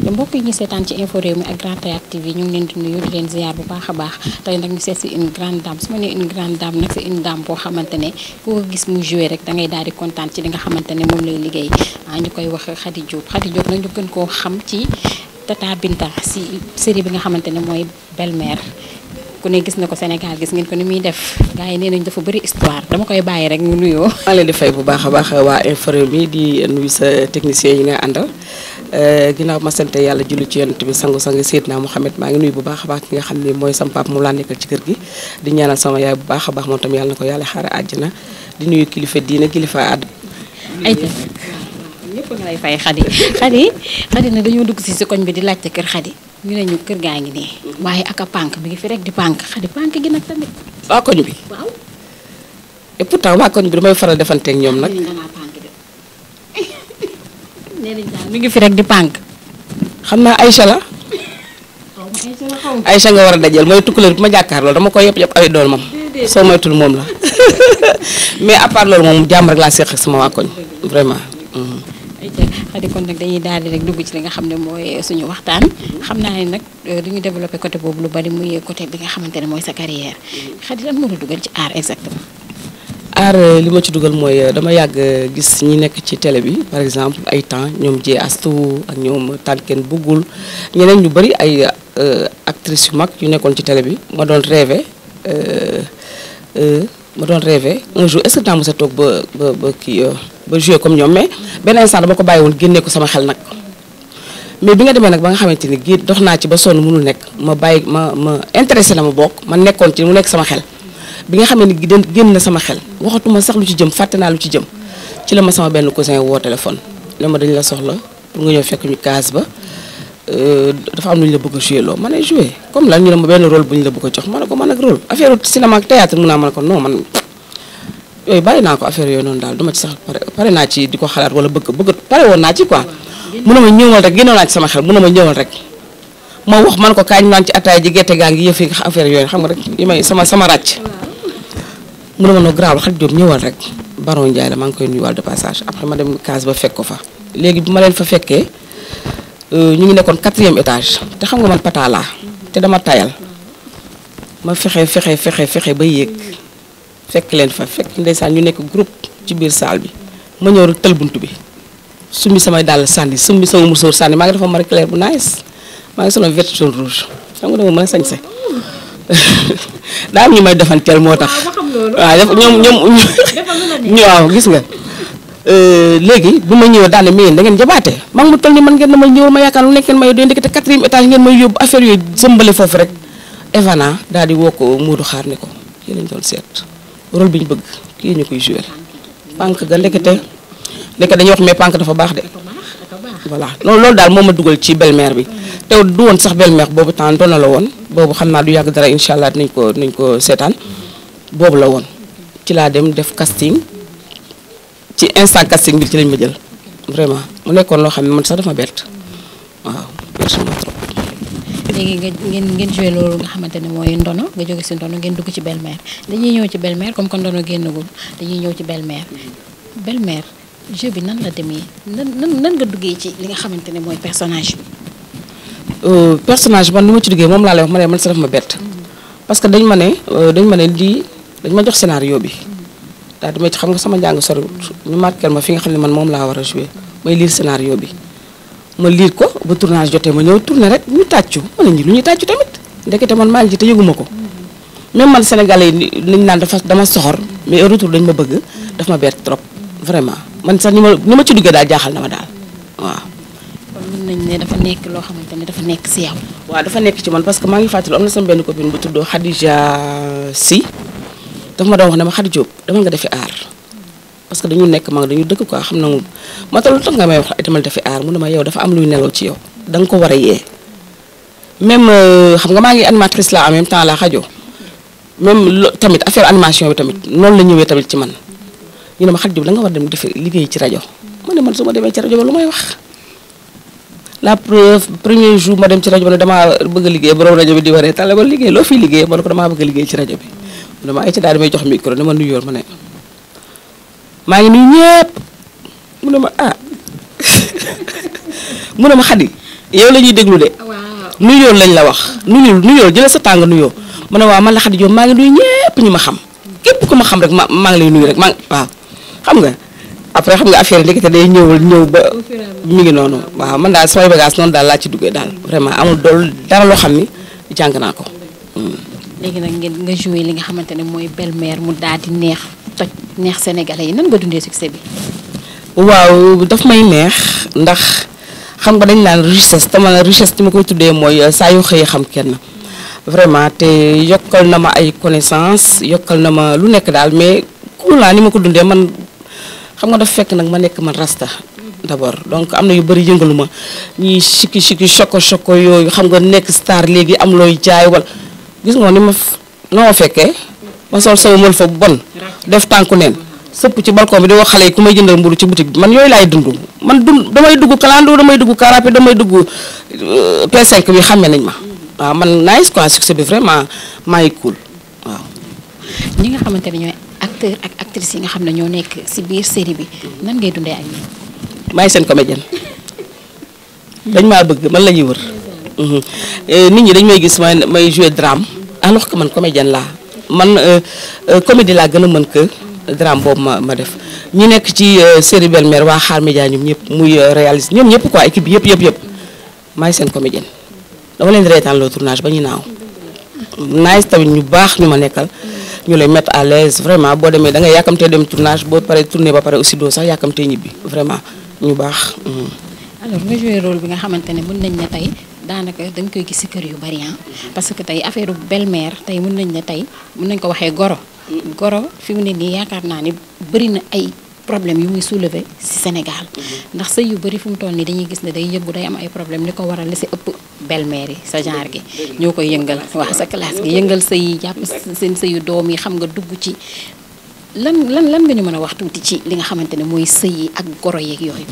mbokk yi ñu seetaan ci info réew mi ak Grand Théâtre TV ñu ngi leen di nuyu di leen ziar bu baax a baax tey nag ñu seet si une grande dame su ma nee une grande dame nag c'est une dame boo xamante ne ku ko gis mu joué rek da ngay daal di kontaan ci li nga xamante ne moom lay liggéey ñu koy wax Khady Diop nag ñu gën koo xam ci Tata Binta si série bi nga xamante ne mooy Belle-Mère ku ne gis na ko Sénégal gis ngeen ko ni muy def gars yi nee nañ dafa bëri histoire dama koy bàyyi rek mu nuyoo. maa ngi leen di fay bu baax a baax waa info réew mi di nuyu sa technicien yi nga àndal ginnaaw ma sant yàlla julli ci yonent bi sangu-sang Seydina Mouhamed maa ngi nuyu bu baax a baax ki nga xam ne mooy sama papa mu laa nekkal ci kër gi di ñaanal sama yaay bu baax a baax moom tam yàlla na ko yàlla xaare àjjana di nuyu kilifa diina kilifa àdd. ay ñëpp nga lay fay Khady na dañoo dugg si koñ bi di laajte kër Khady ñu ne ñu kër gaa ngi nii waaye ak a pànk mi ngi fi rek di pànk Khady pànk gi nag tamit. waa koñ bi. waaw. et pourtant waa koñ bi damay faral defanteeg ñoom nag. nee nañ daal mi ngi fi rek di pànk. xam naa Aïcha la. Aïcha nga war a dajal mooy tukkuleer bi ma jàkkaarloo dama koy yëpp ay doon moom. soo moytul moom la mais à part loolu moom jàmm rek laa seq ak sama waa koñ vraiment. Khady kon nag dañuy daal di rek dugg ci li nga xam ne mooy suñu waxtaan xam naa ne nag duñu développé côté boobu lu bari muy côté bi nga xamante ne mooy sa carrière Khady lan moo la dugal ci art exactement. art li ma ci dugal mooy dama yàgg gis ñi nekk ci télé bi par exemple ay temps ñoom Dieng Astou ak ñoom Tànken Bugul ñeneen ñu bari ay actrices yu mag yu nekkoon ci télé bi ma doon rêvé un jour est-ce que daa mos a toog ba jouer comme ñoom mais benn instant dama ko bàyyi woon génnee ko sama xel nag mais bi nga demee nag ba nga xamante ni gii dox naa ci ba sonn mënul nekk ma bàyyi ma intéressé na ma bokk ma nekkoon ci mu nekk sama xel bi nga xam ne génn na sama xel waxatuma sax lu ci jëm fàtte naa lu ci jëm ci la ma sama benn cousin woo téléphone ne ma dañ la soxla pour nga ñëw fekk ñu case ba dafa am lu ñu la bëgg a jouer loo ma ne jouer comme lan ñu ne ma benn rôle bu ñu la bëgg a jox ma ne ko man ak rôle affaire cinéma ak théâtre mun naa ma ne ko non man yooyu bàyyi naa ko affaire yooyu noonu daal duma ci sax pare naa ci di ko xalaat wala bëgg pare woon naa ci quoi mun na ma ñëwal rek génnoon naa ci sama xel mun na ma ñëwal rek ma wax man ko kaañ naan ci ataay ji gerte gaa ngi yëf yi affaire yooyu xam nga rek yi may sama ràcc mun na ma no grave Khady Diop ñëwal rek Baron Ndiaye la maa ngi koy nuyuwaal de passage après ma dem case ba fekk ko fa léegi bu ma leen fa fekkee ñu ngi nekkoon 4e étage te xam nga man pata laa te dama tayal ma fexe ba yéeg fekk leen fa fekk ndeysaan ñu nekk groupe ci biir salle bi ma ñëw rek tël buntu bi summi samay dàll sànni summi sama musóor sànni maa ngi defa Marie Claire bu nice maa ngi solo vert jaune rouge xam nga dama mën a sañse daa am ñu may defanteel moo tax waaw ñoom waaw gis nga léegi bu ma ñëwee daal ne mais da ngeen jabaate maa ngi mu toll ni man ngeen na may ñëwal ma yaakaar lu nekk ngeen may doy ndekete 4e étage ngeen may yóbbu affaire yooyu sëmbale foofu rek Evana daal di woo ko Modou Xaar ne ko kii lañ doon seet rôle bi ñu bëgg kii ñu koy jouer pànk ga ndekete dañuy wax mais pànk dafa baax de voilà loolu daal moo ma dugal ci Belle-Mère bi te du woon sax Belle-Mère boobu temps doona la woon boobu xam naa du yàgg dara incha allah dinañ ko seetaan boobu la woon ci laa dem def casting ci instant casting bi ci lañ ma jël vraiment mu nekkoon loo xam ne man sax dafa bett waaw merci trop. léegi ngeen joué loolu nga xamante ne mooy ndono nga jóge si ndono ngeen dugg ci Belle-Mère dañuy ñëw ci Belle-Mère comme que ndono génnagul dañuy ñëw ci Belle-Mère jeu bi nan la demee nan nga duggee ci li nga xamante ne mooy personnage bi. personnage man ni ma ci duggee moom laa lay wax ma ne man sax daf ma bett parce que dañ ma ne lii dañ ma jox scénario bi daal di ma ci xam nga sama njàng soriwut ñu marqué ma fi nga xam ne man moom laa war a joué may lire scénario bi. ma lire ko ba tournage jotee ma ñëw tourné rek ñu tàccu ma ne ñi lu ñuy tàccu tamit ndekete man maa ngi ci te yëguma ko même man sénégalais yi nañ naan dama soxor mais au retour dañ ma bëgg daf ma bett trop vraiment man sax ni ma ci duggee daal jaaxal na ma daal waaw. kon mën nañ ne dafa nekk loo xamante ne dafa nekk si yow. waaw dafa nekk ci man parce que maa ngi fàttali am na sama benn copine bu tuddoo Khadija Sy dafa ma doon wax ne ma Khady Diop dama nga defi aar. parce que dañu nekk mag dañu dëkk quoi xam na ma tax lu tax nga may wax demal defi aar mu ne ma yow dafa am luy nelaw ci yow da nga ko war a yee même xam nga maa ngi animatrice la en même temps la xajo même tamit affaire animation bi tamit noonu la ñëwee tamit ci man ñu ne ma Khady Diop da nga war dem defi liggéey ci rajo ma ne man su ma demee ci rajo ba lu may wax la preuve premier jour ma dem ci rajo ba ne damaa bëgg a liggéey borom rajo bi di waree tale ba liggéey loo fiy liggéey ma ne ko damaa bëgg a liggéey ci rajo bi mu ne ma ay ci daal damay jox micro ne ma nuyoor ma ne maa ngi nuyu ñëpp mu ne ma mu ne ma Khady yow la ñuy déglu de nuyoo lañ la wax nuyoo jëlee sa tàng nuyoo mu ne waaw man la Khady Diop maa ngi nuyu ñëpp ñu ma xam képp ku ma xam rek maa ngi lay nuyu rek waaw xam nga après xam nga affaire yi ndekete day ñëw ba mi ngi noonu waaw man daal samay bagage noonu daal laa ci duggee daal vraiment amul dool dara loo xam ni jàng naa ko. léegi nag nga joué li nga xamante ne mooy belle-mère mu daal di neex sénégalais yi nan nga dundee succès bi. waaw daf may neex ndax xam nga dañ naan richesse te man richesse ni ma koy tuddee mooy saa yu xëyee xam kenn vraiment te yokkal na ma ay connaissance yokkal na ma lu nekk daal mais ku laa ni ma ko dundee man xam nga dafa fekk nag ma nekk man rasta d'abord donc am na yu bëri yëngalu ma ñii chiki choco yooyu xam nga nekk star léegi am looy jaay wala gis nga ni ma noo fekkee ma sol sama mël fa bon def tànku neen sëpp ci balcon bi di wax xale yi ku may jëndal mburu ci boutique bi man yooyu laay dund man damay dugg kalando damay dugg karape damay dugg P5 bi xàmme nañ ma waaw man nice quoi succès bi vraiment maa ngi cool waaw. ñi nga xamante ne ñooy acteur ak actrice yi nga xam ne ñoo nekk si biir série bi nan ngay dundee ak ñoom. maay seen comédienne dañ maa bëgg man la ñuy wër nit ñi dañ may gis may jouer drame alors que man comédienne laa man comédie laa gën a mën que drame boobu ma def ñi nekk ci série Belle-Mère waa Xaar Média ñoom ñëpp muy réaliste ñoom ñëpp quoi équipe bi yëpp maay seen comédienne dama leen di reetaan loo tournage ba ñu naaw nice tamit ñu baax ñu ma nekkal ñu lay mettre à l'aise vraiment boo demee da ngay yàkkamtee dem tournage boo paree tourné ba pare aussi doo sax yàkkamtee ñibbi vraiment ñu baax. alors nga joué rôle bi nga xamante ne mën nañ ne tey daanaka dañ koy gis ci kër yu bari parce que tey affaire belle-mère tey mën nañ ne tey mën nañ ko waxee goro fi mu ne nii yaakaar naa ni bëri na ay problème yu muy soulever ci Sénégal ndax sëy yu bëri fu mu toll nii dañuy gis ne day yëngu day am ay problème li ko waral li ci ëpp belle-mère yi sa genre gi ñoo koy yëngal wax sa classe gi yëngal sëy yi jàpp seen sëyu doom yi xam nga dugg ci lan nga ñu mën a wax tuuti ci li nga xamante ne mooy sëy yi ak goro yeeg yooyu.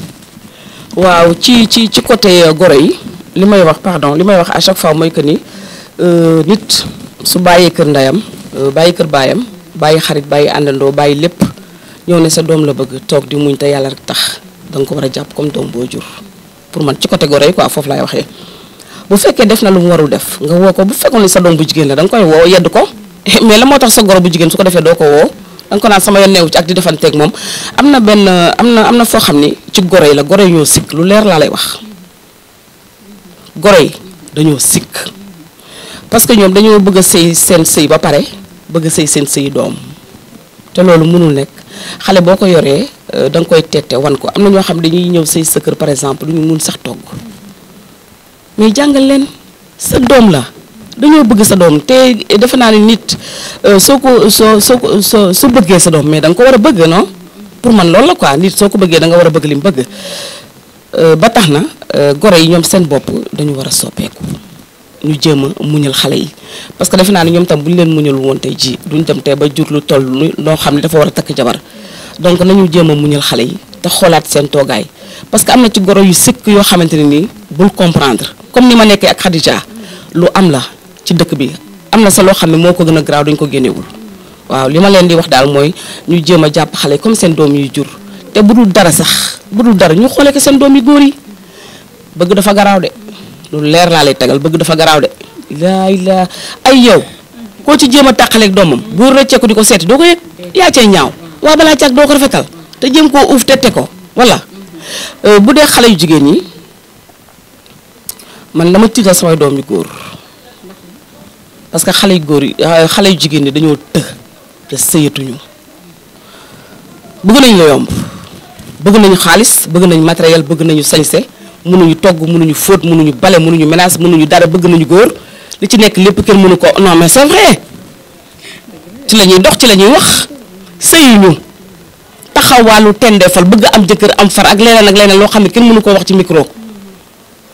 waaw ci côté goro yi li may wax à chaque fois mooy que ni nit su bàyyee kër ndeyam bàyyi kër baayam bàyyi xarit bàyyi àndandoo bàyyi lépp ñëw ne sa doom la bëgg toog di muñ te yàlla rek tax da nga ko war a jàpp comme doom boo jur pour man ci côté goro yi quoi foofu laay waxee. bu fekkee def na lu mu warul def nga woo ko bu fekkoon ni sa doom bu jigéen la da nga koy woo yedd ko mais la moo tax sa goro bu jigéen su ko defee doo ko woo da nga ko naan sama yoon neewu ci ak di defanteeg moom am na foo xam ni ci goro yi la goro yi ñoo sikk lu leer laa lay wax goro yi dañoo sikk parce que ñoom dañoo bëgg a sëy seen sëy ba pare bëgg a sëy seen sëy doom te loolu mënul nekk xale boo ko yoree da nga koy tette wan ko am na ñoo xam dañuy ñëw sëy sa kër par exemple du ñu mun sax togg mais jàngal leen sa doom la dañoo bëgg sa doom te defe naa ne nit soo bëggee sa doom mais da nga ko war a bëgg non pour man loolu la quoi nit soo ko bëggee da nga war a bëgg li mu bëgg ba tax na goro yi ñoom seen bopp dañu war a soppeeku ñu jéem a muñal xale yi parce que defe naa ne ñoom tam bu ñu leen muñal woon tey ji duñ dem tey ba jur lu toll loo xam ne dafa war a takk jabar donc nañu jéem a muñal xale yi te xoolaat seen toogaay parce que am na ci goro yu sikk yoo xamante ne nii bul comprendre comme ni ma nekkee ak Khadija lu am la ci dëkk bi am na sa loo xam ne moo ko gën a garaaw dañ ko génnewul waaw li ma leen di wax daal mooy ñu jéem a jàpp xale comme seen doom yuy jur te bu dul dara ñu xoolee ko seen doom yu góor yi bëgg dafa garaaw de lu leer laa lay tegal bëgg dafa garaaw de laa ay yow koo ci jéem a tàqaleeg doomam bu rëcceeku di ko seeti doo ko yëg yaa cay ñaaw waaw balaa càag doo ko rafetal te jéem koo uuf tette ko voilà bu dee xale yu jigéen ñi man dama tiital samay doom yu góor parce que xale yu jigéen ñi dañoo te sëyatuñu bëgg nañ la yomb bëgg nañu xaalis bëgg nañu matériel bëgg nañu sañse mënuñu togg mënuñu fóot mënuñu bale mënuñu ménage mënuñu dara bëgg nañu góor li ci nekk lépp kenn mënu ko non mais c'est vrai ci la ñuy dox ci la ñuy wax sëyuñu taxawaalu tendeefal bëgg am jëkkër am far ak leneen loo xam ne kenn mënu koo wax ci micro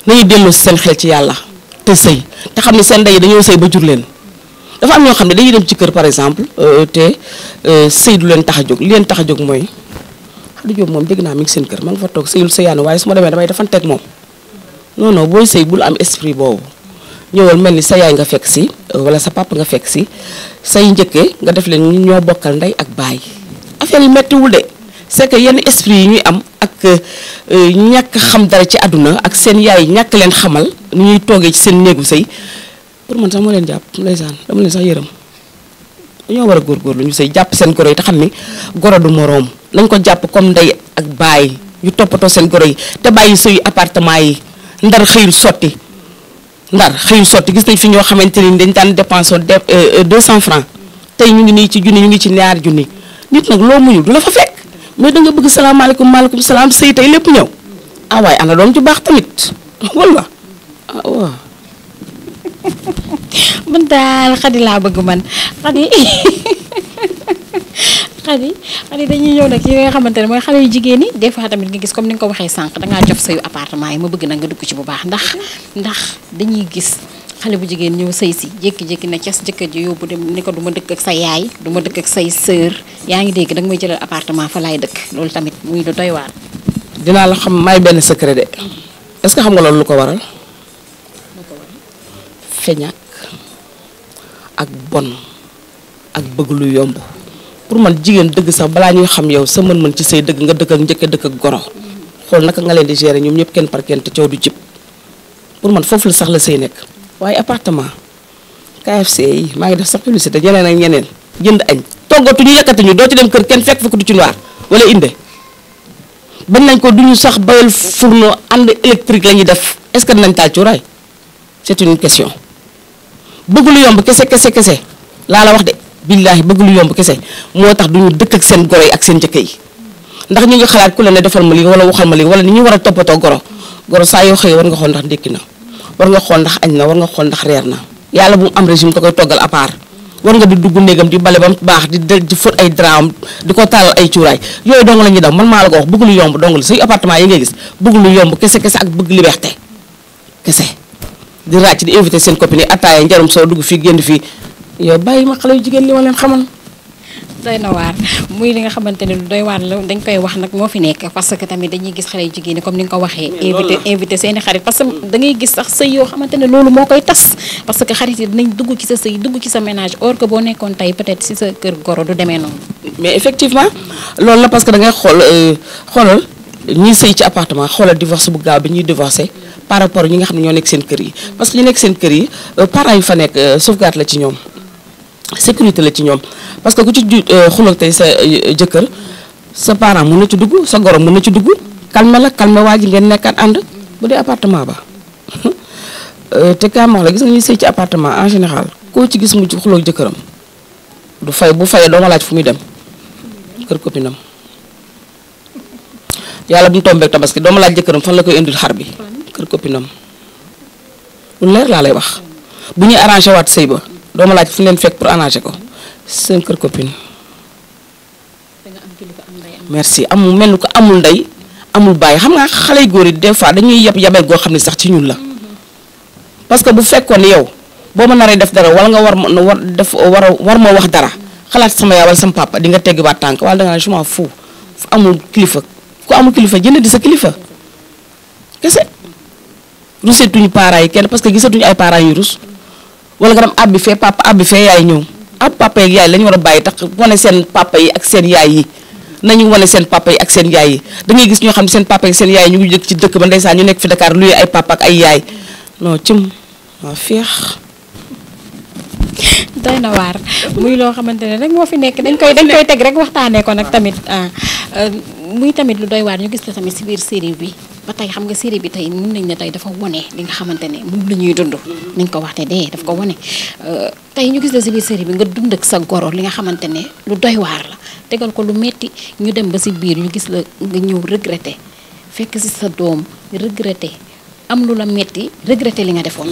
nañu delloo si seen xel ci yàlla te sëy te xam ne seen ndey dañoo sëy ba jur leen dafa am ñoo xam ne dañuy dem ci kër par exemple te sëy du leen tax a jóg li leen tax a jóg mooy Khady Diop moom dégg naa mi ngi seen kër ma nga fa toog sëyul sëyaanu waaye su ma demee damay defanteeg moom non booy sëy bul am esprit boobu ñëwal mel ni sa yaay nga fekk si wala sa papa nga fekk si say njëkkee nga def leen ñoo bokkal ndey ak baay affaire yi mettiwul de c'est que yenn esprit yi ñuy am ak ñàkk xam dara ci àdduna ak seen yaay ñàkk leen xamal nu ñuy toogee ci seen néegu sëy pour man sax moo leen jàpp ndeysaan dama leen sax yërëm dañoo war a góorgóorlu ñu sëy jàpp seen goro yi te xam ni goro du moroom nañ ko jàpp comme ndey ak baay ñu toppatoo seen goro yi te bàyyi sëyu appartement yi ndar xëyul sotti gis nañ fi ñoo xamante ni dañ daan dépensé 200 francs tey ñu ngi nii ci junni ñu ngi ci ñaari junni nit nag loo muñul du la fa fekk mais da nga bëgg salaamaaleykum maaleykum salaam sëy tey lépp ñëw ah waaye ana doom ju baax tamit walla ah waaw. man daal Khady laa bëgg man Khady dañuy ñëw nag yi nga xamante ne mooy xale yu jigéen ñi des fois tamit nga gis comme ni nga ko waxee sànq dangaa jof sayu appartement yi ma bëgg nag nga dugg ci bu baax ndax dañuy gis xale bu jigéen ñëw sëy si jékki-jékki na cas jëkkër ji yóbbu dem ni ko du ma dëkk ak sa yaay du ma dëkk ak say sœur yaa ngi dégg danga may jëlal appartement fa laay dëkk loolu tamit muy lu doy waar. dinaa la xam may benn secret de est-ce que xam nga loolu lu ko waral feñaak ak bon ak bëgg lu yomb pour man jigéen dëgg sax balaa ñuy xam yow sa mën-mën ci say dëgg nga dëkk ak njëkk dëkk ak goro xool naka nga leen di gérer ñoom ñëpp kenn par kenn te coow du jib pour man foofu la sax la sëy nekk waaye appartement KFC yi maa ngi def sax publicité ñeneen ak ñeneen jënd añ toggatuñu yëkkatuñu doo ci dem kër kenn fekk fa ko du ci noir wala inde bañ nañ ko duñu sax bayal fourneau ànd électrique la ñuy def est-ce que dinañ taal cuuraay c'est une question bëgg lu yomb kese laa la wax de billaahi bëgg lu yomb kese moo tax duñu dëkk ak seen goro yi ak seen jëkk yi ndax ñu ngi xalaat ku la ne defal ma lii wala waxal ma lii wala ni ñu war a toppatoo goro saa yoo xëyee war nga xool ndax ndékki na war nga xool ndax añ na war nga xool ndax reer na yàlla bu mu am régime ko koy toggal à part war nga di dugg néegam di bale ba mu baax di fóot ay drap di ko taalal ay cuuraay yooyu dong la ñuy daw man maa la ko wax bëgg lu yomb dong la say appartement yi ngay gis bëgg lu yomb kese ak bëgg liberté kese di ràcc di invité seen copine yi attaaya njarum soo dugg fii génn fii yow bàyyi ma xale yu jigéen li ma leen xamal. doy na waar muy li nga xamante ne lu doy waar la dañ koy wax nag moo fi nekk parce que tamit dañuy gis xale yu jigéen ñi comme ni nga ko waxee. invité seeni xarit parce que da ngay gis sax sëy yoo xamante ne loolu moo koy tas parce que xarit yi dinañ dugg ci sa sëy dugg ci sa ménage or que boo nekkoon tey peut-être si sa kër goro du demee noonu. mais effectivement loolu la parce que da ngay xoolal ñiy sëy ci appartement xoolal divorce bu gaaw bi ñuy divorcé par rapport ñi nga xam ne ñoo nekk seen kër yi parce que ñu nekk seen kër yi parents yu fa nekk sauvegarde la ci ñoom sécurité la ci ñoom parce que ku ci xuloo tey sa jëkkër sa parent mën na ci dugg sa goro mën na ci dugg calme waa ji ngeen nekkaat ànd bu dee appartement ba te kaa ma wax la gis nga ñuy sëy ci appartement en général koo ci gis mu ci xuloo jëkkëram du fay bu fayee doo ma laaj fu muy dem kër copinam yàlla bu mu tombeek tabaski doo ma laaj jëkkëram fan la koy indil xar bi kër copinam lu leer laa lay wax bu ñuy arrangé waat sëy ba doo ma laaj fu leen fekk pour arranger ko seen kër copine merci amul mel ni ko amul ndey amul bàyyi xam nga xale yu góor yi des fois dañuy yabel goo xam ne sax ci ñun la parce que bu fekkoon yow boo ma naree def dara wala nga war ma wax dara xalaat sama yaay wala sama papa di nga tegg baat tànk wala da nga ne je m'en fous amul kilifa ku amul kilifa jënd di sa kilifa kese rusetuñu parents yi kenn parce que gisatuñu ay parents yu rus wala nga dem abbi fee papa abbi fee yaay ñëw ab papa yeeg yaay la ñu war a bàyyi tax wane seen papa yi ak seen yaay yi nañu wane seen papa yi ak seen yaay yi da ngay gis ñoo xam ne seen papa yi ak seen yaay ñu ngi dëkk ci dëkk ba ndeysaan ñu nekk fi Dakar luy ay papa ak ay yaay non cim waaw féex. doy na waar muy loo xamante ne rek moo fi nekk dañ koy teg rek waxtaanee ko nag tamit muy tamit lu doy waar ñu gis la tamit si biir série bi ba tey xam nga série bi tey mën nañ ne tey dafa wone li nga xamante ne moom la ñuy dund nañ ko waxte dee daf ko wone tey ñu gis la si biir série bi nga dund ak sa goro li nga xamante ne lu doy waar la tegal ko lu metti ñu dem ba si biir ñu gis la nga ñëw regretté fekk si sa doom regretté am lu la metti regretté li nga defoon.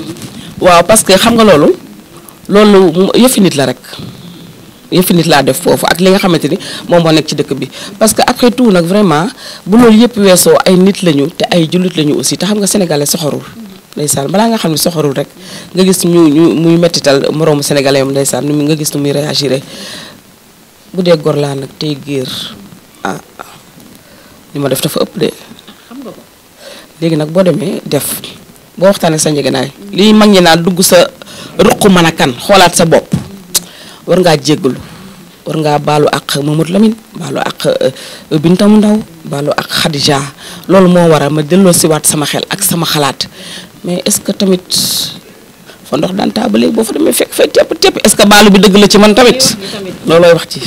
waaw parce que xam nga loolu yëfi nit la rek yëfi nit laa def foofu ak li nga xamante ni moom moo nekk ci dëkk bi parce que après tout nag vraiment bu loolu yëpp weesoo ay nit lañu te ay jullit lañu aussi te xam nga sénégalais soxorul ndeysaan balaa nga xam ne soxorul rek nga gis ñu muy mettital moroomu sénégalais yam ndeysaan nga gis nu muy réagir bu dee gor laa nag tey géer li ma def dafa ëpp de xam nga ko léegi nag boo demee def boo waxtaanee sa njëganaay lii mag ñi naan dugg sa ruq mën a kan xoolaat sa bopp war ngaa jéggalu war ngaa baalu ak Mamadou Lamine baalu ak Bintam Ndaw baalu ak Khadija loolu moo waral ma delloo siwaat sama xel ak sama xalaat mais est-ce que tamit fa ndox daan taa ba léegi boo fa demee fekk fay tepp tepp est-ce que baalu bi dëgg la ci man tamit loolooy wax ci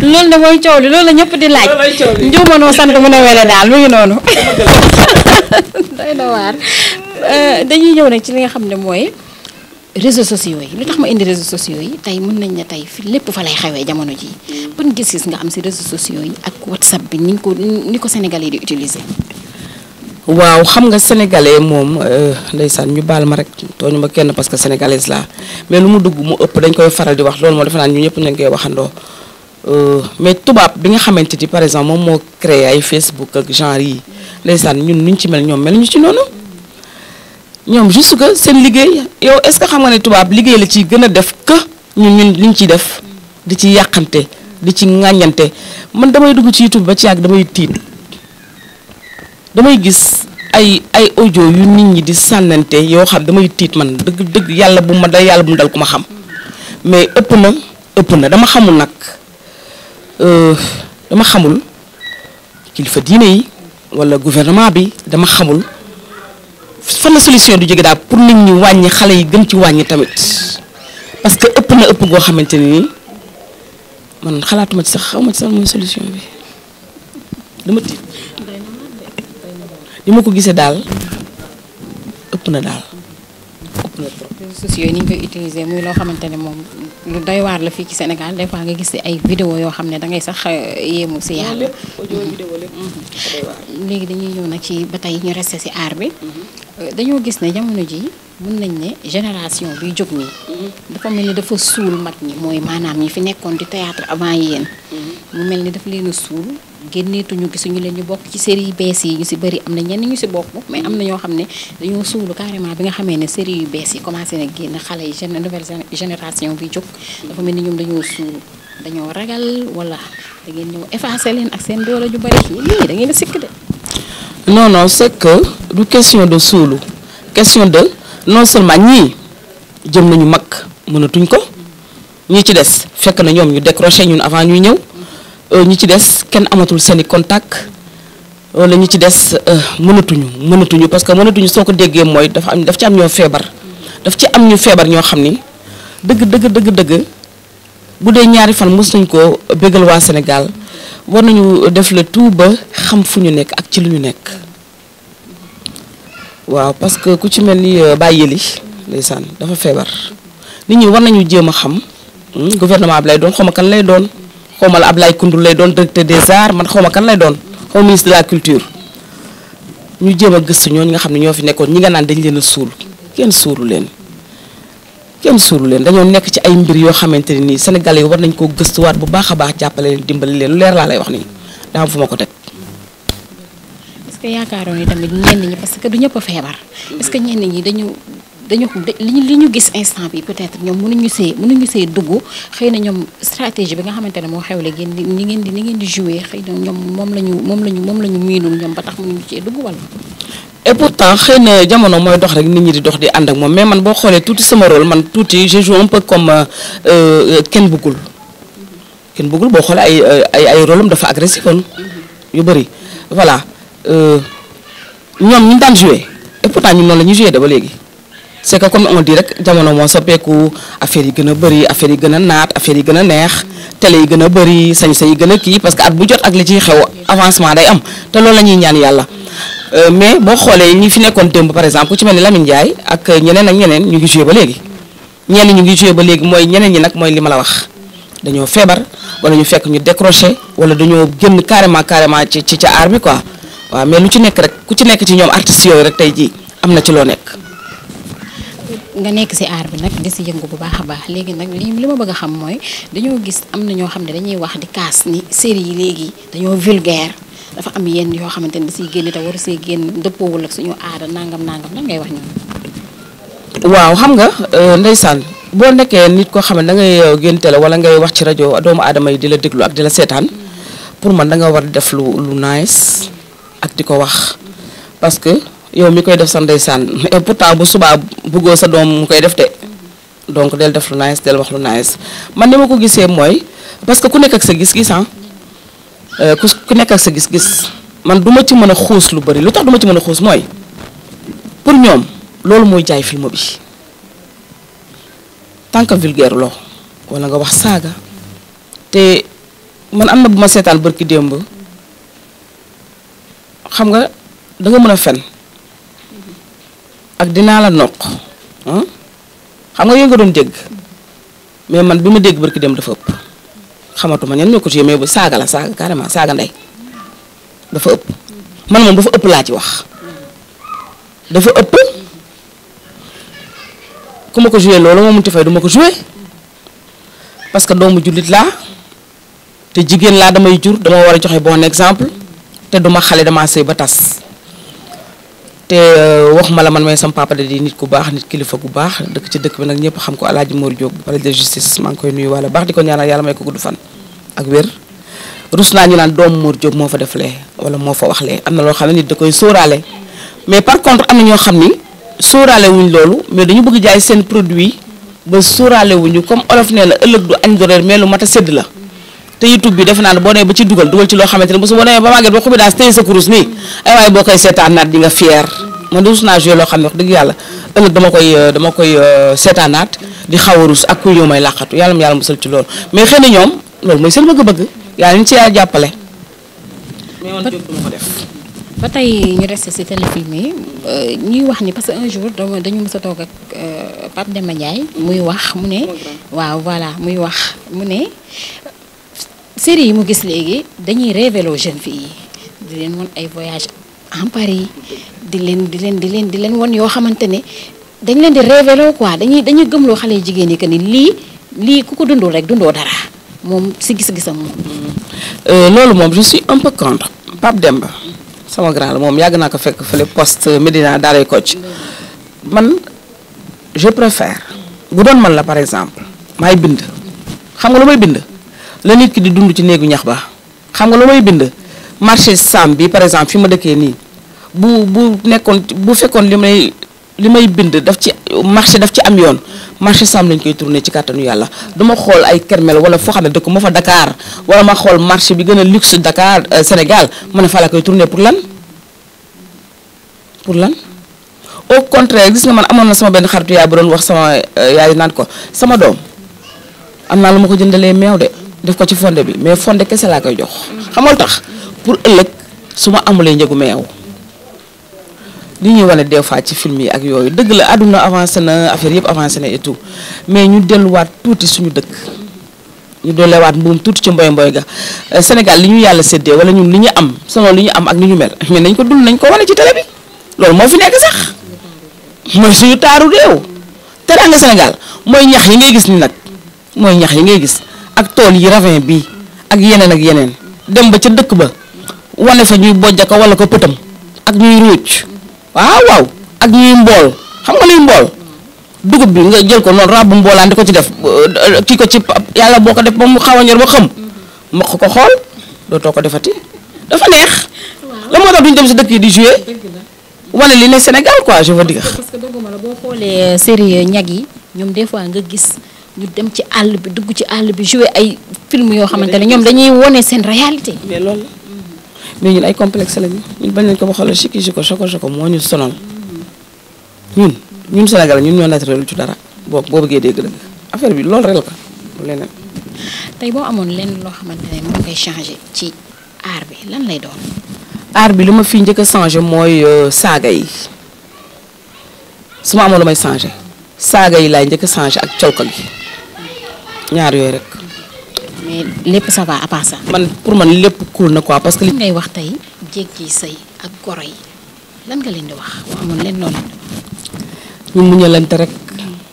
loolu de mooy coow li loolu la ñëpp di laaj njuumanoo sant mu ne wele daal mu ngi noonu doy na waar dañuy ñëw nag ci li nga xam ne mooy réseaux sociaux yi lu tax ma indi réseaux sociaux yi tey mën nañ ne tey fi lépp fa lay xewee jamono ji ban gis-gis nga am si réseaux sociaux yi ak WhatsApp bi ni ko Sénégalais di utiliser. waaw xam nga sénégalais moom ndeysaan ñu baal ma rek tooñu ma kenn parce que sénégalaise laa mais lu mu dugg mu ëpp dañ koy faral di wax loolu moo defe naa ñu ñëpp nañ koy waxandoo mais tubaab bi nga xamante ni par exemple moom moo créé ay Facebook ak genre yi ndeysaan ñun nuñ ci mel ñoom mel ñu ci noonu ñoom juste que seen liggéey yow est-ce que xam nga ne tubaab liggéey la ci gën a def que ñun liñ ciy def di ci yàqante di ci ŋàññante man damay dugg ci YouTube ba ci yàgg damay tiit damay gis ay audio yu nit ñi di sànnante yoo xam damay tiit man dëgg yàlla bu ma dal yàlla bu mu dal ku ma xam mais ëpp na dama xamul nag dama xamul kilifa diine yi wala gouvernement bi dama xamul fan la solution du jóge daal pour nit ñi wàññi xale yi gën ci wàññi tamit parce que ëpp na ëpp goo xamante ni man xalaatuma ci sax xawma ci sax mooy solution bi dama tiit li ma ko gisee daal ëpp na daal ëpp na trop. réseaux sociaux yi ni ñu koy utiliser muy loo xamante ne moom lu doy waar la fii ci Sénégal des fois nga gis ay vidéo yoo xam ne da ngay sax yéemu si yàlla. léegi dañuy ñëw nag ci ba tey ñu resté si aar bi. dañoo gis ne jamono ji mën nañ ne génération biy jóg nii. dafa mel ni dafa suul mag ñi mooy maanaam ñi fi nekkoon di théâtre avant yéen. mu mel ni daf leen a suul. génneetuñu gisuñu leen ñu bokk ci série yu bees yi ñu si bëri am na ñenn ñu si bokk mais am na ñoo xam ne dañoo suulu carrément bi nga xamee ne série yu bees yi commencé na génn xale yi nouvelle génération bi jóg dafa mel ni ñoom dañoo suulu dañoo ragal wala da ngeen ñëw effacé leen ak seen doole ju bëri lii da ngeen a sikk de. non c'est que du question de suulu question de non seulement ñii jëm nañu mag mënatuñ ko ñi ci des fekk na ñoom ñu décroché ñun avant ñuy ñëw. ñi ci des kenn amatul seeni contact wala ñi ci des mënatuñu parce que mënatuñu soo ko déggee mooy daf ci am ñoo feebar daf ci am ñu feebar ñoo xam ni dëgg bu dee ñaari fan mos nañ ko bégal waa Sénégal war nañu def le tout ba xam fu ñu nekk ak ci lu ñu nekk waaw parce que ku ci mel ni Baye Yeli ndeysaan dafa feebar nit ñi war nañu jéem a xam gouvernement bi lay doon xaw ma kan lay doon xawma la Ablaye Koundoul lay doon directeur des arts man xawma kan lay doon xaw ministre de la culture ñu jéem a gëstu ñooñu nga xam ne ñoo fi nekkoon ñi nga naan dañ leen a suul kenn suulu leen dañoo nekk ci ay mbir yoo xamante ne nii Sénégalais yi war nañ koo gëstuwaat bu baax a baax jàppale leen dimbali leen lu leer laa lay wax nii daa am fu ma ko teg. est-ce que yaakaaroon ni tamit ñenn ñi parce que du ñëpp a feebar est-ce que ñenn ñi dañu li ñu gis instant bi peut-être ñoom mënuñu see dugg xëy na ñoom stratégie bi nga xamante ne moo xew léegi ni ngeen di jouer xëy na ñoom moom la ñu miinul ñoom ba tax mënuñu cee dugg wala. et pourtant xëy na jamono mooy dox rek nit ñi di dox di ànd ak moom mais man boo xoolee tuuti sama rôle man tuuti je joue un peu comme kenn bëggul boo xoolee ay rôle am dafa agressif woon yu bëri voilà ñoom ñu daan jouer et pourtant ñun noonu la ñuy jouer de ba léegi. c'est que comme on dit rek jamono moo soppeeku affaire yi gën a bëri affaire yi gën a naat affaire yi gën a neex télé yi gën a bëri sañ-sañ yi gën a kii parce que at bu jot ak li ciy xew avancement day am te loolu la ñuy ñaan yàlla mais boo xoolee ñi fi nekkoon démb par exemple ku ci mel ni Lamine Ndiaye ak ñeneen ak ñeneen ñu ngi joué ba léegi ñenn ñu ngi joué ba léegi mooy ñeneen ñi nag mooy li ma la wax dañoo feebar wala ñu fekk ñu décroché wala dañoo génn carrément ci ca aar bi quoi waaw mais lu ci nekk rek ku ci nekk ci ñoom artistes yooyu rek tey jii am na ci loo nekk. nga nekk ci aar bi nag di ci yëngu bu baax a baax léegi nag li ma bëgg a xam mooy dañoo gis am na ñoo xam ne dañuy wax di kaas ni série yi léegi dañoo vulgaire dafa am yenn yoo xamante ne da ciy génn te waru see génn dëppoowul ak suñu aada nangam lan ngay wax ñoom. waaw xam nga ndeysaan boo nekkee nit koo xam ne da ngay génn télé wala ngay wax ci rajo doomu aadama yi di la déglu ak di la seetaan pour man da nga war a def lu nice ak di ko wax parce que yow mi koy def sa ndeysaan et pourtant bu subaa bëggoo sa doom mu koy def te donc del def lu nice del wax lu nice man ni ma ko gisee mooy parce que ku nekk ak sa gis-gis ku nekk ak sa gis-gis man du ma ci mën a xuus lu bari lu tax du ma ci mën a xuus mooy pour ñoom loolu mooy jaay film bi tant que vulgaire loo wala nga wax saaga te man am na bu ma seetaan barki démb xam nga da nga mën a fen ak dinaa la noq xam nga yooyu nga doon dégg mais man bi ma dégg barki démb dafa ëpp xamatuma ñan ñoo ko téye mais bu saaga la saaga carrément saaga ndey dafa ëpp man moom dafa ëpp laa ci wax dafa ëpp ku ma ko joué loolu moo munti fay du ma ko joué parce que doomu jullit laa te jigéen laa damay jur dama war a joxe bon exemple te duma xale dama sëy ba tas te wax ma la man may sam papa di nit ku baax nit kilifa gu baax dëkk ci dëkk bi nag ñëpp xam ko El Hadj Mor Diop palais de justice maa ngi koy nuyu wala baax di ko ñaanal yàlla may ko gudd fan ak wér rus naa ñu naan doomu Mor Diop moo fa def lee wala moo fa wax lee am na loo xam ne nit da koy sóoraale mais par contre am na ñoo xam ni sóoraale wuñ loolu mais dañu bëgg jaay seen produit ba sóoraale wuñu comme olof nee la ëllëg du añ du reer mais lu mat a sédd la te YouTube bi defe naa ne boo demee ba ci dugal ci loo xamante ne bu su boo demee ba màgget ba xubi daas téye sa kurus nii ay waaye boo koy seetaanaat di nga fier man de rus naa joué loo xam ne wax dëgg yàlla ëllëg dama koy seetaanaat di xaw a rus ak kuy ñëw may làqatu yàlla mu yàlla musal ci loolu mais xëy na ñoom loolu mooy seen bëgg-bëgg yàlla ñu ci yàlla jàppale mais man Diop duma ko def ba tey ñu resté ci téléfilm yi ñuy wax ni parce que un jour dañu mës a toog ak Pape Demba Ndiaye muy wax mu ne waaw voilà muy wax mu ne série yi mu gis léegi dañuy révéler jeunes filles yi di leen won ay voyage en Paris di leen won yoo xamante ne dañ leen di révéler quoi dañuy gëmloo xale jigéen yi que ni lii ku ko dundul rek dundoo dara moom si gis-gisam moom. loolu moom je suis un peu contre Pape Demba sama grand la moom yàgg naa ko fekk fële poste Médina Daaray Kocc man je préfère bu doon man la par exemple maay bind xam nga lu may bind la nit ki di dund ci néegu ñax ba xam nga lu may bind marché Sam bi par exemple fi ma dëkkee nii bu fekkoon li may bind daf ci marché daf ci am yoon marché Sam lañ koy tourné ci kàttanu yàlla duma xool ay Kermel wala foo xam ne dëkk ma fa Dakar wala ma xool marché bi gën a luxe Dakar Sénégal ma ne fa la koy tourné pour lan au contraire gis nga man amoon na sama benn xaritu yaay bu doon wax sama yaay naan ko sama doom am naa lu ma ko jëndalee meew de def ko ci fonde bi mais fonde kese laa koy jox xamal tax pour ëllëg su ma amulee njëgu meew li ñuy wane des fois ci film yi ak yooyu dëgg la àdduna avancé na affaire yëpp avancé na et tout mais ñu delluwaat tuuti suñu dëkk ñu dollewaat mbuum tuuti ci mboy ga Sénégal li ñu yàlla séddee wala ñun li ñu am selon li ñu am ak ni ñu mel mais nañ ko dul nañ ko wane ci télé bi loolu moo fi nekk sax mooy suñu taaru réew teraanga Sénégal mooy ñax yi ngay gis ni nag mooy ñax yi ngay gis ak tool yi ravin bi ak yeneen dem ba ca dëkk ba wane fa ñuy bojja ko wala ko pëtam ak ñuy ruuj waaw ak ñuy mbool xam nga luy mbool dugub bi nga jël ko noonu rabu mboolaan di ko ci def kii ko ci yàlla boo ko def ba mu xaw a ñor ba xam mokk ko xool dootoo ko defati dafa neex la moo tax duñ dem si dëkk yi di jouer wane li ne Sénégal quoi je veux dire. parce que dogguma la boo xoolee série ñag yi ñoom des fois nga gis ñu dem ci àll bi dugg ci àll bi jouer ay film yoo xamante ne ñoom dañuy wone seen réalité. mais loolu la mais ñun ay complexe lañu ñun bañ nañ ko ba xoolal chiki choko moo ñu sonal ñun Sénégal ñun ñoo naturel ci dara boo bëggee dégg dëgg affaire bi loolu rek la ko leneen. tey boo amoon lenn loo xamante ne moo koy changé ci art bi lan lay doon. art bi li ma fi njëkk a changé mooy saaga yi su ma amoon lu may changé saaga yi laay njëkk a changé ak colka gi ñaar yooyu rek. mais lépp ça va à part ça. pour man lépp cool na quoi parce que. lan ngay wax tey jéeg ji sëy ak goro yi lan nga leen di wax boo amoon leen loolu leen di wax. ñu muñalante rek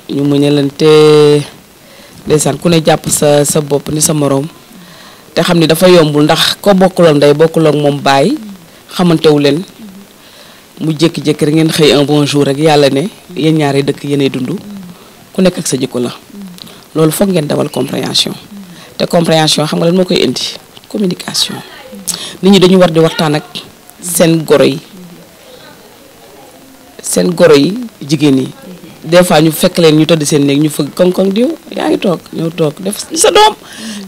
ñu muñalante ndeysaan ku ne jàpp sa bopp ni sa moroom te xam ni dafa yombul ndax ko bokkuloon ndey bokkuloon moom baay xamantewu leen mu jékki-jékki rek ngeen xëy un bon jour rek yàlla ne yéen ñaari dëkk yéenay dund ku nekk ak sa jikko la loolu foog ngeen dawal compréhension te compréhension xam nga lan moo koy indi communication nit ñi dañu war di waxtaan ak seen goro yi jigéen yi des fois ñu fekk leen ñu tëdd seen néeg ñu fëgg koŋ-koŋ diw yaa ngi toog ñëw toog def sa doom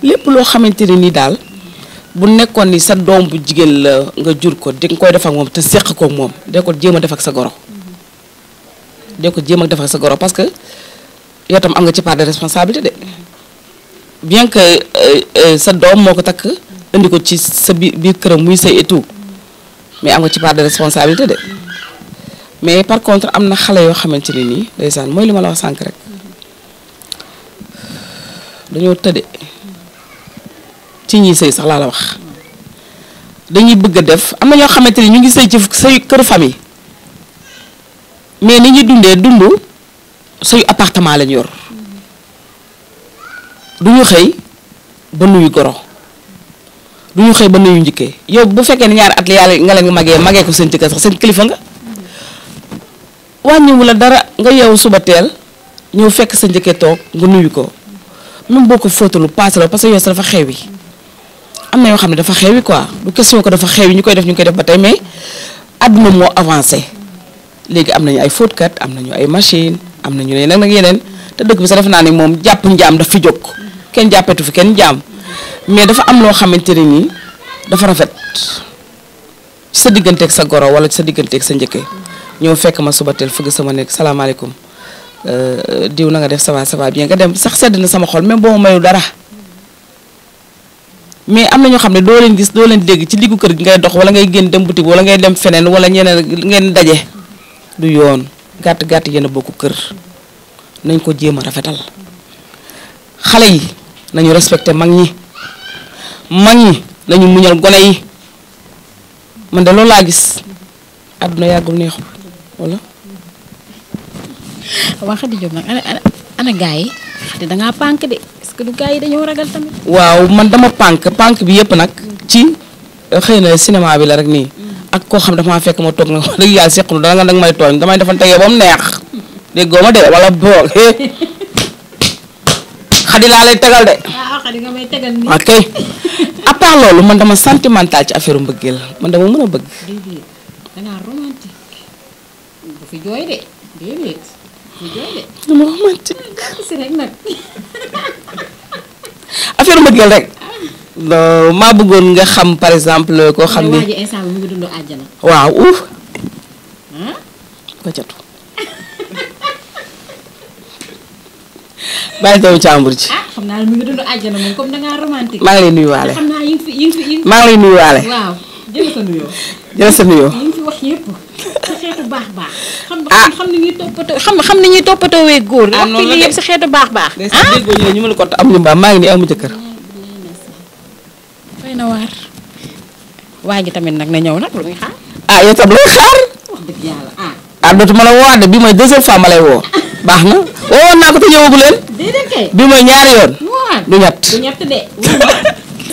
lépp loo xamante ne nii daal bu nekkoon ni sa doom bu jigéen la nga jur ko di nga koy def ak moom te seq ko moom dee ko jéem a def ak sa goro dee ko jéem a def ak sa goro parce que yow tam am nga ci part de responsabilité de bien que sa doom moo ko takk indi ko ci sa biir këram muy sëy et tout mais am nga ci part de responsabilité de mais par contre am na xale yoo xamante ne nii ndeysaan mooy li ma la wax sànq rek dañoo tëdde ci ñi sëy sax laa la wax dañuy bëgg a def am na ñoo xamante ni ñu ngi sëy ci sëy këru famille mais ni ñuy dund sëyu appartement lañ yor du ñu xëy ba nuyu goro du ñu xëy ba nuyu njëkkee yow bu fekkee ne ñaari at la yàlla nga leen magee ko seen jëkkër sax seen kilifa nga wàññiwu la dara nga yeewu suba teel ñëw fekk sa njëkkee toog nga nuyu ko même boo ko fóotalu paase la parce que yow sa dafa xewi am na yoo xam ne dafa xewi quoi du question ko dafa xewi ñu koy def ba tey mais àdduna moo avancé léegi am nañu ay fóotkat am nañu ay machine am nañu ne nag yeneen te dëkk bi sax def naa ne moom jàpp njaam daf fi jóg kenn jàppetu fi kenn njaam mais dafa am loo xamante ne nii dafa rafet ci sa digganteeg sa goro wala ci sa digganteeg sa njëkke ñëw fekk ma suba teel fëgg sama nekk salaamaaleykum diw na nga def ça va bien nga dem sax sedd na sama xol même boo ma mayu dara mais am na ñoo xam ne doo leen gis doo leen dégg ci diggu kër gi ngay dox wala ngay génn dem boutique wala ngay dem feneen wala ñeneen ngeen daje du yoon gàtt gàtt yéen a bokku kër nañ ko jéem a rafetal xale yi nañu respecté mag ñi nañu muñal gone yi man de loolu laa gis àdduna yàggul neexul wala. waa Khady Diop nag ana gaa yi Khady dangaa pànk de est-ce que du gaa yi dañoo ragal tamit. waaw man dama pànk bi yëpp nag ci xëy na cinéma bi la rek nii ak koo xam dafa maa fekk ma toog nag wax dëgg yàlla seqlu danga nag may tooñ damay defante yow ba mu neex déggoo ma de wala boog Khady laa lay tegal de. waaw Khady nga may tegal nii. ok à part loolu man dama sentimental ci affaire mbëggeel man dama mën a bëgg. déedéet dangaa romantique bu fi jooy de déedéet bu jooy de. dama romantique. si rek nag. affaire mbëggeel rek. maa bëggoon nga xam par exemple koo xam ni. waa ji instant bi mu ngi dund àjjana. waaw ouf. ko catu. bàyyi doomu càmbur ji. xam naa ne mu ngi dund àjjana moom comme dangaa romantique. maa ngi lay nuyuwaale. xam naa yi ngi fi maa ngi lay nuyuwaale. waaw jël sa nuyoo. jël sa nuyoo. yi ngi fi wax yëpp sa xeetu baax. xam ni ñuy toppatoo xam ni ñuy toppatoo wee góor. ah noonu la wax fi yëpp sa xeetu baax. déggoo ñu ne ñu mën ko am ñu mbaa maa ngi nii amu jëkkër. doy na waar. waa ji tamit nag na ñëw nag lu muy xaar. yow tam lay xaar. wax dëgg yàlla dootuma la woowaat de bii mooy deuxième fois ma lay woo. baax na woowoon naa ko te ñëwagu leen. déedéet kay. bii mooy ñaari yoon. du ñett de.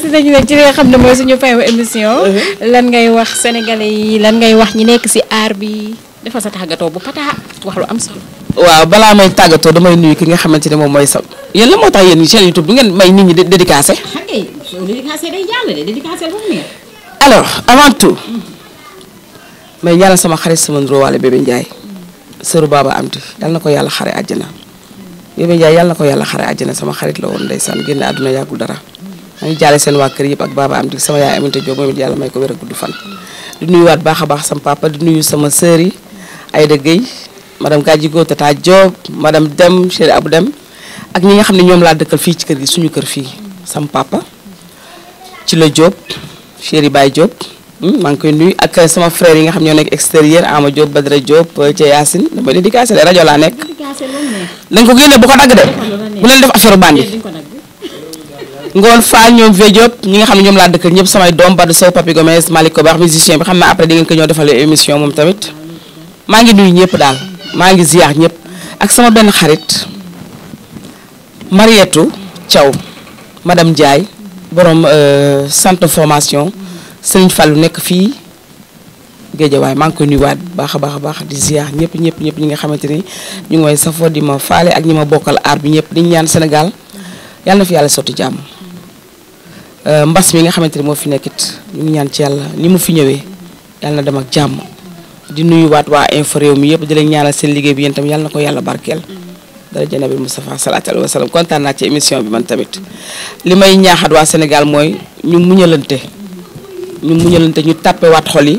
si nañu ne ci li nga xam ne mooy suñu fin émission. lan ngay wax sénégalais yi lan ngay wax ñi nekk si aar bi dafa sa tàggatoo bu pataa wax lu am solo. waaw balaa may tàggatoo damay nuyu ki nga xamante ne moom mooy sa yéen la moo tax yéen chaîne YouTube bi ngeen may nit ñi dédicacé. xam nga dédicacé day jàll de dédicacé ba mu neex. alors avant tout may ñaanal sama xarit sama ndurowaale bébé Ndiaye sëru Baba Amdi yal na ko yàlla xare àjjana bébé Ndiaye yal na ko yàlla xare àjjana sama xarit la woon ndeysaan génn àdduna yàggul dara maa ngi jaale seen waa kër yëpp ak Baba Amdi sama yaay Aminata Diop moom it yàlla may ko wér ak gudd fan di nuyuwaat baax a baax sama papa di nuyu sama sœur yi Aïda Gueye madame Gadjigo Tata Diop madame Dem chéri Abou Dem ak ñi nga xam ne ñoom laa dëkkal fii ci kër gi suñu kër fii sama papa ci la Diop chéri Baye Diop maa ngi koy nuyu ak sama frère yi nga xam ñoo nekk extérieur Ama Diop Badara Diop ca Yacine damay dédicacé de rajo laa nekk. dañ ko génne bu ko dagg de bu leen def affaire bandi ngoon Fall ñoom Vieux Diop ñi nga xam ne ñoom laa dëkkal ñëpp samay doom Badou Sow Papi Gomez Malick Kobar musicien bi xam naa après di ngeen ko ñëw defalee émission moom tamit maa ngi nuyu ñëpp daal maa ngi ziar ñëpp ak sama benn xarit Marietou Thiaw madame Ndiaye borom centre de formation Serigne Fallou nekk fii Géejawaay maa ngi koy nuyuwaat baax a baax di ziar ñëpp ñi nga xamante ni ñu ngi may safoo di ma faale ak ñi ma bokkal aar bi ñëpp di ñaan Sénégal yàlla na fi yàlla sotti jàmm mbas mi nga xamante ni moo fi nekkit ñu ngi ñaan ci yàlla ni mu fi ñëwee yàlla na dem ak jàmm di nuyuwaat waa info réew mi yëpp di leen ñaanal seen liggéey bi yéen tam yàlla na ko yàlla barkeel dara janabi Moustapha sallallahu alayhi wa sallam kontaan naa ci émission bi man tamit li may ñaaxaat waa Sénégal mooy ñu muñalante ñu tàppewaat xol yi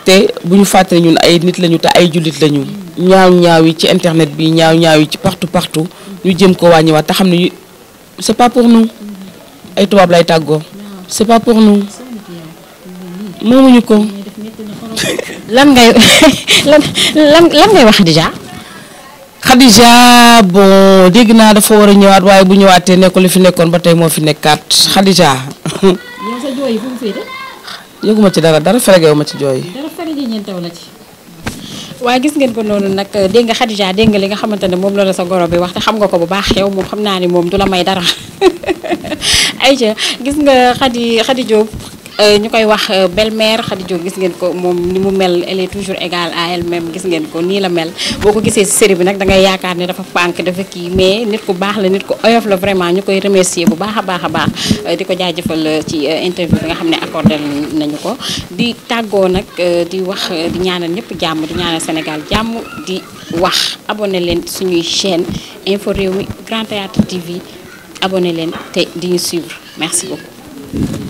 te bu ñu fàtte ñun ay nit lañu te ay jullit lañu ñaaw yi ci internet bi ñaaw yi ci partout ñu jëm ko wàññiwaat te xam ne c'est pas pour nous ay tubaab lay tàggoo c'est pas pour nous moomuñu ko. lan ngay wax Khadija bon dégg naa dafa war a ñëwaat waaye bu ñëwaatee nekkul li fi nekkoon ba tey moo fi nekkaat Khadija. yow sa jooy yi fu mu féete. yëguma ci dara feregewu ma ci jooy. dara ferege ñeentew la ci. waaye gis ngeen ko noonu nag dégg nga Khadija dégg nga li nga xamante ne moom la sa goro bi wax te xam nga ko bu baax yow moom xam naa ni moom du la may dara ayca gis nga Khady Diop ñu koy wax belle-mère Khady Diop gis ngeen ko moom ni mu mel elle est toujours égale à elle-même gis ngeen ko nii la mel boo ko gisee ci série bi nag da ngay yaakaar ne dafa pànk dafa kii mais nit ku baax la nit ku oyof la vraiment ñu koy remercier bu baax a baax di ko jaajëfal ci interview bi nga xam ne accordé nañu ko di tàggoo nag di wax di ñaanal ñëpp jàmm di ñaanal Sénégal jàmm di wax abonné leen suñuy chaîne Info Rewmi Grand Théâtre TV abonné leen te di ñu suivre merci beaucoup